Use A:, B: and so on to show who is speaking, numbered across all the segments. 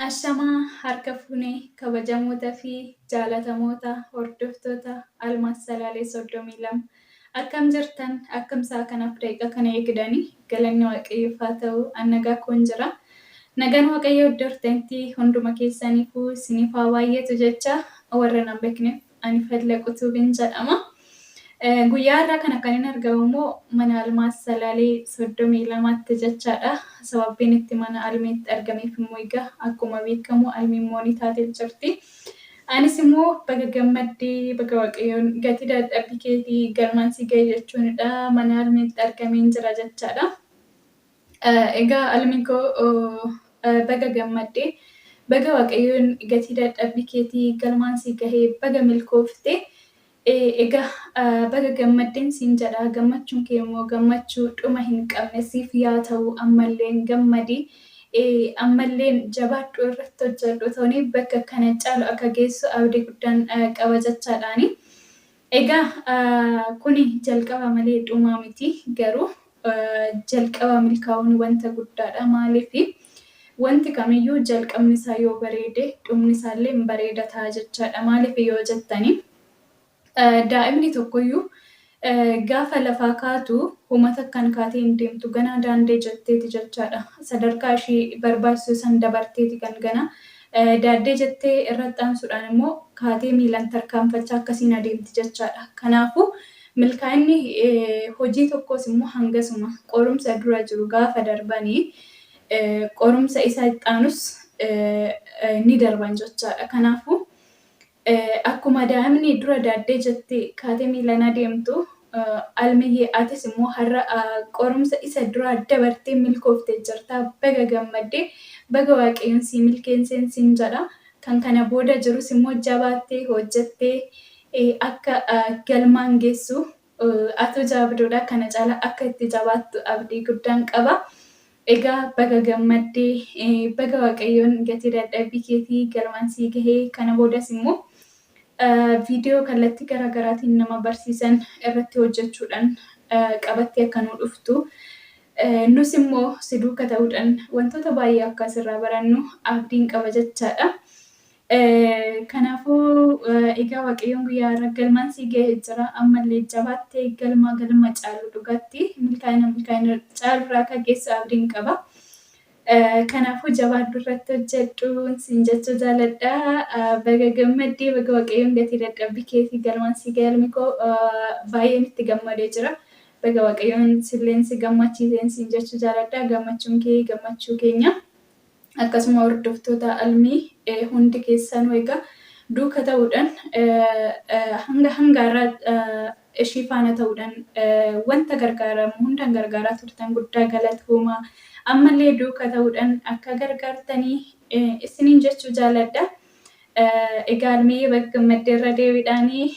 A: Ashamaa harka fuunee kabajamoota fi jaalatamoota hordoftoota Almaaz Salaalee 32 akkam jirtan, akkam sa'a kanaaf daqiiqa kana eegdanii? Galanni Waaqayyoof haa ta'u, an nagaa koon jira. Nagaan Waaqayyoo iddoo jirtanitti hunduma keessaniifuu isiniif haa baay'atu jecha, warra nan beekneef ani Fadla Qutuubin jedhama. Guyyaa har'aa kana kan inni argamu immoo mana Almaaz Salaalee 32tti jechaadha. Sababbiin itti mana Almeetti argameef immoo egaa akkuma beekamu Almiin moonii taatee jirti. Anis immoo baga gammaddee, baga Waaqayyoon gatii dadhabbii keetii galmaan si ga'e jechuunidha. Mana Almeetti argameen jira jechaadha. Egaa Almii koo, baga gammaddee, baga Waaqayyoon gatii dadhabbii keetii galmaan si gahee, baga milkooftee. Egaa baga gammaddeen siin jedha. Gammachuun kee immoo gammachuu dhuma hin qabne siif yaa ta'u. Ammalleen gammadi, ammalleen jabaadhu, irratti hojjedhu tooni bakka kana caalu akka geessu abdii guddaan qaba jechaadhaani. Egaa kuni jalqaba malee dhumaa miti, garuu jalqaba milkaa'uun wanta guddaadha. Maaliifi, wanti kamiyyuu jalqabni isaa yoo bareede dhumni isaallee hin bareeda ta'a jechaadha. Maaliif yoo jettanii, daa'imni tokkoyyuu gaafa lafaa kaatu uummata akkan kaatee hin deemtu, ganaa daandee jetteeti jechaadha. Sadarkaa ishii barbaachisu san dabarteeti kan gana daaddee jettee irratti aansuudhaan immoo kaatee miilaan tarkaanfachaa akkasiin adeemti jechaadha. Kanaafuu milkaa'inni hojii tokkos immoo hangasuma qorumsa dura jiru gaafa darbanii qorumsa isa itti aanus ni darban jechaadha. Kanaafuu akkuma daa'imni dura daaddee jettee kaatee miilaan adeemtu, Almiyyee, atis immoo har'a qorumsa isa duraa dabartee milkooftee jirta. Baga gammaddee, baga Waaqayyoon si milkeesseen siin jedha. Kan kana booda jirus immoo jabaattee hojjettee akka galmaan geessu atu jabduudha. Kana caalaa akka itti jabaattu abdii guddaan qaba. Egaa baga gammaddee, baga Waaqayyoon gatii dadhabbii keetii galmaan sii gahee. Kana boodas immoo viidiyoo kallattii garaagaraatiin nama barsiisan irratti hojjechuudhaan qabattee akka nu dhuftu, nus immoo si duuka ta'uudhaan wantoota baay'ee akka asirraa barannu abdiin qaba jechaadha. Kanaafuu egaa Waaqayyoon guyyaa har'a galmaan sii gahee jira. Ammallee jabaattee galma caalu, dhugaatti milkaa'ina caalurraa akka geessu abdiin qaba. Kanaafuu jabaadhu, irratti hojjedhu siin jechuu jaaladha. Baga gammaddee, baga Waaqayyoon gatii dadhabbii keetii galmaan sii gahee. Ilmi koo baay'een itti gammadee jira. Baga Waaqayyoon silleen si gammachiiseen siin jechuu jaaladha. Gammachuun kee gammachuu keenya. Akkasuma hordoftoota Almii hundi keessanuu egaa duuka ta'uudhaan hanga har'aa ishii faana ta'uudhaan wanta gargaaramu hundaan gargaaraa turtan, guddaa galatoomaa. Ammallee duuka ta'uudhaan akka gargaartanii isiniin jechuu jaaladha. Egaa Almiyyee, baga gammaddee irra deebiidhaanii.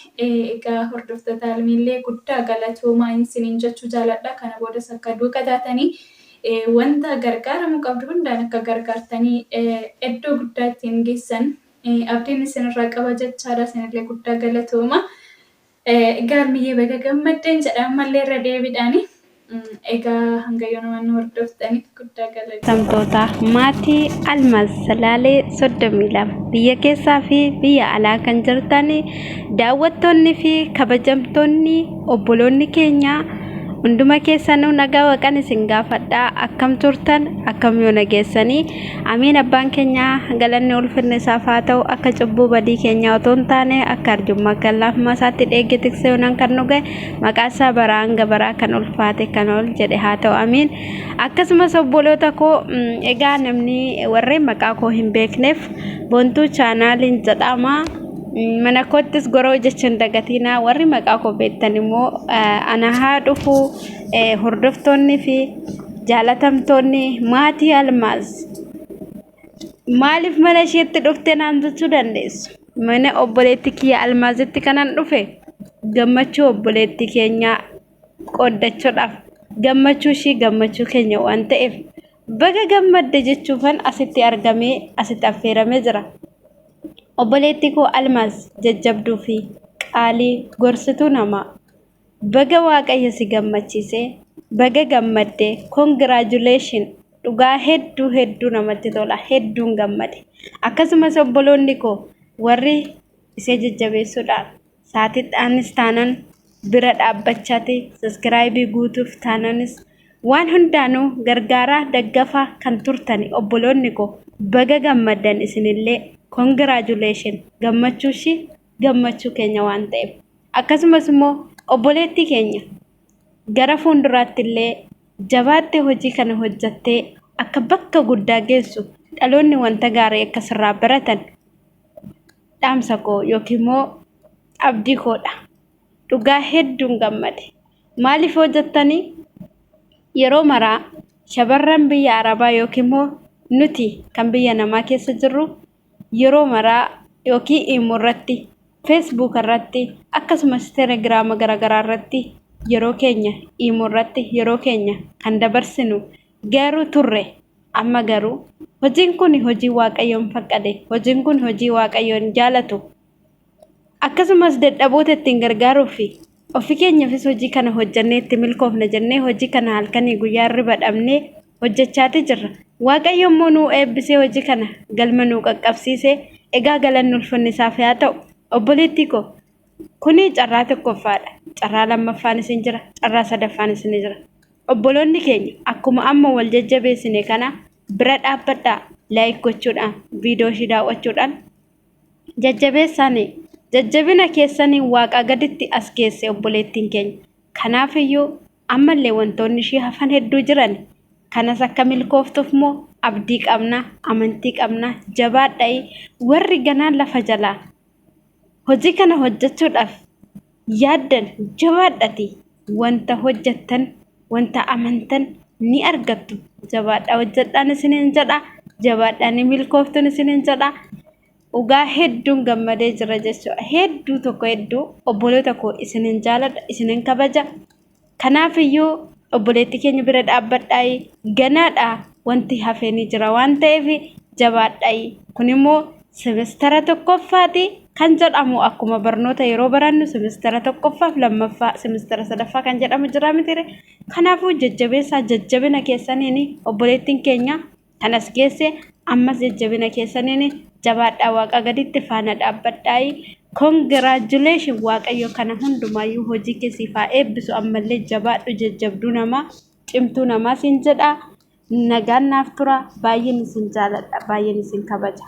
A: Egaa hordoftoota Almiillee guddaa galatoomaa isiniin jechuu jaaladha. Kana boodas akka duuka taatanii wanta gargaaramuu qabdu hundaan akka gargaartanii iddoo guddaa ittiin geessan abdiin isinirraa qaba jechaadha. Isinillee guddaa galatooma. Egaa Almiyyee, baga gammaddeen jedha ammallee irra deebiidhaanii. Egaa hanga yoona waan nu hordoftaniif guddaa galatooma.
B: Samtoota maatii Almaaz Salaalee 32 biyya keessaa fi biyya alaa kan jirtan, daawwattoonni fi kabajamtoonni obboloonni keenya hunduma keessanuu nagaa Waaqan isin gaafadhaa. Akkam turtan? Akkam yoo nageessanii? Amiin. Abbaan keenya galanni ulfinni isaaf haa ta'u. Akka cubbuu badii keenyaa otoo hin taane akka arjummaa kan laafummaa isaatti dheegge tiksee yoonaan kan nu ga'e, maqaa isaa baraa hanga baraa kan ulfaate kan ol jedhe haa ta'u. Amiin. Akkasumas obboloota koo, egaa namni warreen maqaa koo hin beekneef Boontuu Chaanaaliin jedhama. Mana koottis goroo jechuun dagatiinaa. Warri maqaa koo beektan immoo ana haa dhufu. Hordoftoonni fi jaalatamtoonni maatii Almaaz, maaliif mana isheetti dhufte naan jechuu dandeessu. Mana obboleetti kiyya Almaazitti kanan dhufe gammachuu obboleettii keenyaa qooddachuudhaaf, gammachuu ishii gammachuu keenya waan ta'eef baga gammadde jechuufan asitti argamee asitti affeeramee jira. Obboleettii koo Almaaz, jajjabduu fi qaalii gorsituu namaa, baga Waaqayyo si gammachiisee, baga gammadde, congratulation. Dhugaa hedduu hedduu namatti tola. Hedduun gammade. Akkasumas obboloonni koo warri isee jajjabeessuudhaan saatiidhaanis taanan bira dhaabbachaati saskiraayibii guutuuf taananis waan hundaanuu gargaaraa daggafaa kan turtan obboloonni koo baga gammaddan. Isinillee congratulation, gammachuu ishii gammachuu keenya waan ta'eef. Akkasumas immoo obboleettii keenya gara fuulduraatti illee jabaattee hojii kana hojjattee akka bakka guddaa geessu, dhaloonni wanta gaarii akka sirraa baratan dhaamsa koo yookiin immoo abdii koodha. Dhugaa hedduun gammade. Maaliif hojjettanii yeroo maraa shamarran biyya Arabaa yookiin immoo nuti kan biyya namaa keessa jirru yeroo maraa yookiin Imo irratti, Facebook irratti, akkasumas Telegiraama garaagaraa irratti yeroo keenya, Imo irratti yeroo keenya kan dabarsinu garuu turre. Amma garuu hojiin kun hojii Waaqayyoon faqqade, hojiin kun hojii Waaqayyoon jaalatu, akkasumas dadhaboota ittiin gargaaruu fi ofii keenyaafis hojii kana hojjannee itti milkoofna jennee hojii kana halkanii guyyaa hirriba dhabnee hojjechaati jirra. Waaqayyo immoo nuu eebbisee hojii kana galma nuu qaqqabsiisee, egaa galanni ulfinni isaaf haa ta'u. Obboleettii koo, kuni carraa tokkoffaadha. Carraa lammaffaan isin jira. Carraa sadaffaan isin jira. Obboloonni keenya akkuma amma wal jajjabeessine kana bira dhaabbadhaa, like gochuudhaan, viidiyoo ishii daawwachuudhaan jajjabeessaanii, jajjabina keessanii waaqaa gaditti as geesse obboleettiin keenya. Kanaafiyyuu ammallee wantoonni ishii hafan hedduu jiran. Kanas akka milkooftuuf immoo abdii qabna, amantii qabna, jabaadha'i. Warri ganaan lafa jalaa hojii kana hojjechuudhaaf yaaddan jabaadhati. Wanta hojjettan, wanta amantan ni argattu. Jabaadhaa hojjedhaan isiniin jedha. Jabaadhaa ni milkooftuun isiniin jedha. Dhugaa hedduun gammadee jira jechuudha. Hedduu tokko hedduu obboloota koo isinin jaaladha, isinin kabaja. Kanaafiyyuu obboleettii keenya bira dhaabbadhaayi, ganaadha wanti hafee ni jira waan ta'eef jabaadhaayi. Kun immoo semestara tokkoffaati kan jedhamu, akkuma barnoota yeroo barannu semestara tokkoffaaf lammaffaa, semestara sadaffaa kan jedhamu jira mitire. Kanaafuu jajjabeessaa, jajjabina keessaniin obboleettiin keenya kan as geesse, ammas jajjabina keessaniin jabaadhaa, waaqa gaditti faana dhaabbadhaayi. Congratulation, Waaqayyo kana hundumaayyuu hojii keessiif haa eebbisu. Ammallee jabaadhu, jajjabduu namaa, cimtuu namaa siin jedha. Nagaan naaf tura. Baay'een isin jaaladha, baay'een isin kabaja.